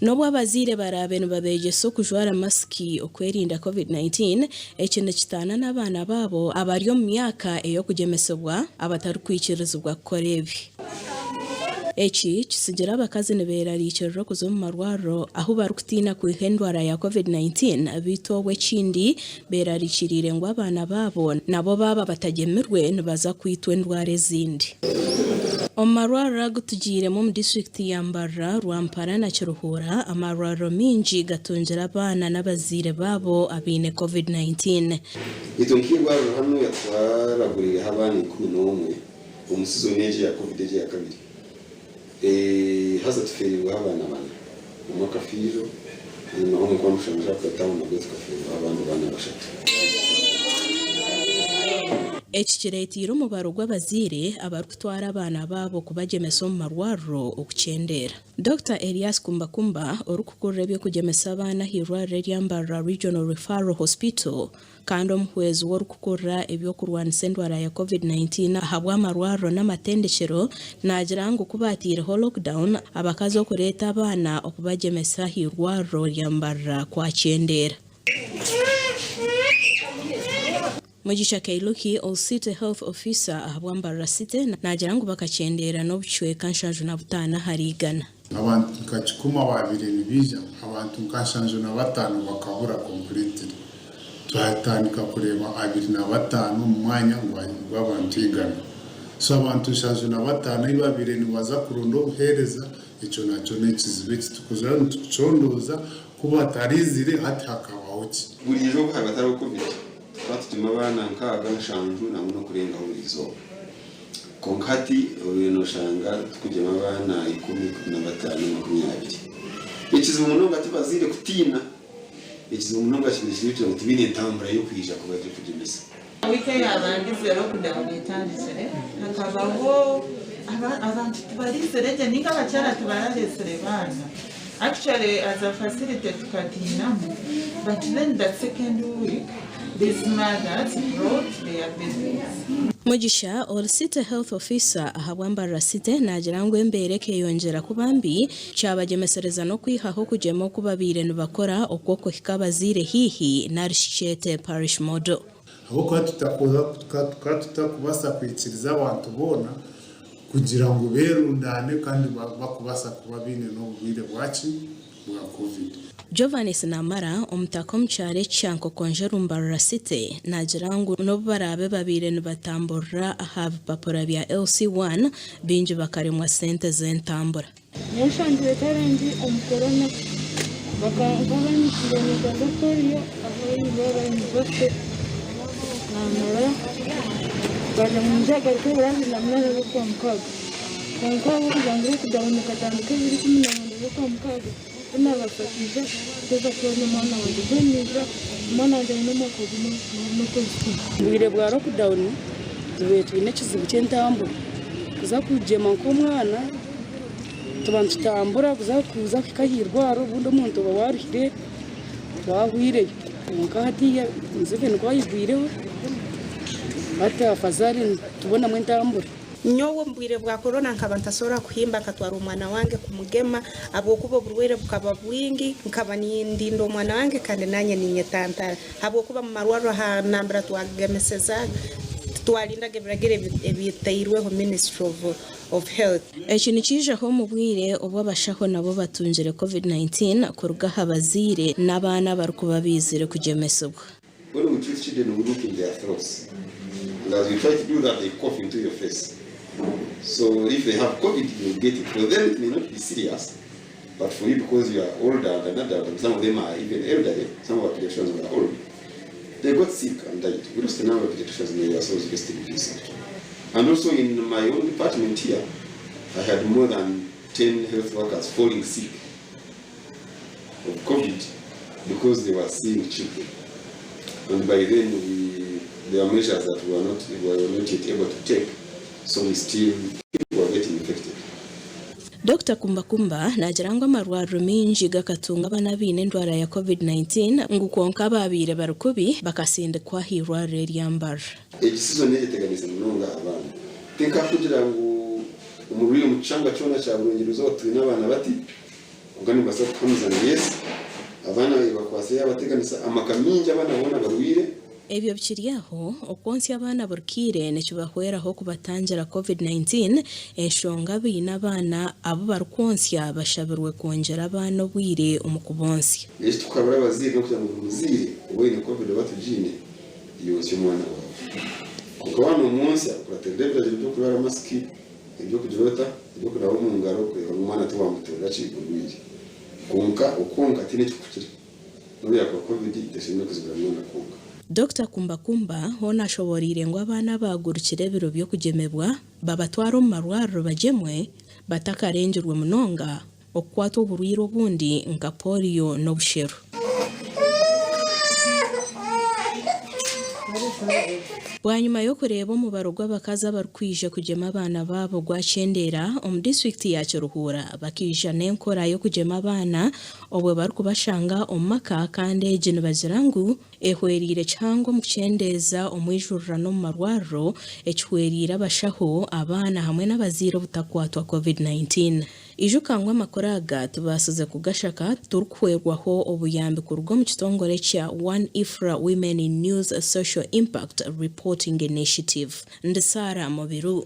N'obu abazaire baraabe nibabeegyesa okujwara masiki okwerinda Covid-19, eki nikitaana n'abaana baabo abari omu myaka ey'okugyemesibwa abatarikwikirizibwa kukora ebi. Eki kitsigire abakazi nibeerarikirira okuza omu marwariro ahu barikutiina kwiha endwara ya Covid-19 beitu obwo ekindi Beerarikiriire ngu abaana baabo nabo baaba batagyemirwe nibaza kwitwa endwara ezindi. Omu marwariro agu tugiiremu omu disiturikiti ya Mbarara, Rwampara na Kiruhura, amarwariro maingi gatungire abaana n'abazaire baabo abaine Covid 19. Itwe nk'eirwariro hanuya twaraguriireho abaana 11 omu sizoni egi eya Covid egi eyakabiri. Haza tufeereirweho abaana bana. Omwe akafiireho, enyimaho omu Kwamushanja Upper Town nabwo tukafeerwaho abandi baana bashatu. Eki kireeteire omubaro gw'abazaire abarikutwara abaana baabo kubagyemesa omu marwariro okukyendeera. Dokita Elias Kumbakumba, orikukurira eby'okugyemesa abaana ah'eirwariro erya Mbarara Regional Referral Hospital, Kandi omuhwezi w'orikukurira eby'okurwanisa endwara ya Covid 19 ahabw'amarwariro n'amatendekyero naagira ngu ku baateireho lockdown, abakazi okureeta abaana okubagyemesa ah'eirwariro rya Mbarara kwakyendeera. Mugisha Kairuki, ori City Health Officer ahabwa Mbarara City naagira ngu bakakyendeera n'obucweka 75 ahari igana. Abantu nka kikumi abaabaire nibaija, abantu nka 75 bakabura completely. Twatandika kureeba 25 omu mwanya gw'abantu igana. So abantu 75 ahu baabaire nibaza kuronda obuheereza, ekyo nakyo n'ekizibu eki turikuza nitucondooza ku batariizire hati hakabaho ki? Buriijo obu haba hatariho Covid, tukaba tugyema abaana nkaaga, nshanju nangwa n'okurengaho buri izooba. Kwonka hati obaire noshanga tukugyema abaana ikumi, 15, 20. Ekizibu munonga ti bazaire kutiina, ekizibu munonga kibaire kiri kugira ngu tibaine ntambura y'okwija kugyemesa. Wiiki eyabandize lockdown etandikire hakabaho abantu tibarizire gye ninga abakyara tibararesire baana actually as a facility tukatiinamu but then the second week these mothers brought their babies. Mugisha, ori City Health Officer ahabwa Mbarara City naagira ngu embeera ekeyongyera kuba mbi kyabagyemesereza n'okwihaho okugyema oku babaire nibakora okw'okuhika abazaire haihi nari shi kyete Parish Model. Ahabw'okuba tukaba tutakubaasa kwikiriza abantu boona kugira ngu beerundaane kandi bakubaasa kuba baine n'oburwaire bwaki? Bwa Covid. Giovanis Namara, omutaka omu kyaro ekya Nkokonjeru Mbarara City naagira ngu n'obu baraabe babaire nibatamburira aha bipapura bya LC1, baingi bakaremwa sente z'entambura. Nyowe nshangire challenge omu corona bakaba banyikiriza nkaza polio ahu Mbarara University namara bagira ngu nyija kugaruka ebiro 28 z'okwamukaaga kwonka ahabw'okugira ngu lockdown ekatandika ebiro 11 z'okwamukaaga tinabaasa kwija kuteeza polio omwana wangye mbwenu naija omwana wangye aine omwaka gumwe n'okwezi kumwe. Obwire bwa lockdown tubaire twine ekizibu ky'entambura kuza kugyema nk'omwana Tuba nitutambura kuza kuhika aha irwariro obundi omuntu oba waruhire wahwireyo kwonka hatiiya Museveni ku ayigwireho hati afazari nitubonamu entambura. Nyowe omu bwire bwa korona nkaba ntasobora kuhimba nkatwara omwana wange kumugema habwokuba oburwaire bukaba bwingi, nkaba nindinda omwana wange kandi nanye ninyetantara habwokuba omu marwarro ha nambera twagemesezaaga titwalindaga ebiragiro ebitairweho Ministry of of Health. Eki nikiijaho omu bwire obu abashaho nabo batungire Covid 19 kuruga aha bazaire n'abaana abarikuba baizire kugyemesibwa. When we treat children we look in their throats and as we try to do that they cough into your face so if they have covid you will get it for them it may not be serious but for you because you are older and an adult and some of them are even elderly some of our pediatricians were old they got sick and died we lost a number of pediatricians may their souls rest in peace and also in my own department here I had more than 10 health workers falling sick of covid because they were seeing children and by then we there were measures that we were not we were not yet able to take so we still people were getting infected. Dokita Kumbakumba naagira ngu amarwariro maingi gakatunga abaana abaine endwara ya Covid 19 ngu kwonka abaabaire bari kubi bakasindikwa aha irwariro erya Mbarara. Egi sizoni eyeteganiise munonga abaana. Tinkakugira ngu omu kishanga kyona kya Burungi-rwizooba twine abaana bati. Kwonka nimbaasa kukuhamiza ngu yes, abaana ebakwatsire yaabateganisa, amaka maingi abaana boona barwaire. Ebyo bikiri aho, okwontsya abaana buri kaire nikibahweraho kubatangira Covid-19, enshonga abaine abaana abu barikwontsya bashabirwe kwongyera abaana obwire omu kubontsya. Eki tukuhabura abazaire n'okugira ngu buri muzaire oba oine Covid oba tugiine, yontsya omwana waawe. Kwonka waaba noomwontsya, okuratirira ebiragiro by'okujwara masiki, eby'okugira ota, eby'okunaaba omu ngaro kureeba ngu omwana tiwaamuteerera ki burwaire. Kwonka okwonka tihaine ekirikukira. N'obu yaakuba Covid, teshemereire kuzibira mwana kwonka. Dokita Kumbakumba hoona ashoboreire ngu abaana abaagurukire ebiro by'okugyemebwa babatware omu marwariro bagyemwe batakarengirwe munonga okukwatwa oburwaire obundi nka polio n'obusheru. Bwanyima y'okureeba omubaro gw'abakazi abarikwija kugyema abaana baabo gwakyendeera, omu disiturikiti ya Kiruhura bakaija n'enkora y'okugyema abaana obwo barikubashanga omu maka kandi egi nibagira ngu Ehwereire kihango omu kukyendeeza omwijurirano omu marwariro, ekihwereire abashaho, abaana hamwe n'abazaire obutakwatwa Covid 19. Ijuka ngu amakuru aga tubaasize kugashaka turikuhwerwaho obuyambi kuruga omu kitongore kya One Ifra Women in News Social Impact Reporting Initiative. Ndi Sarah Mubiru.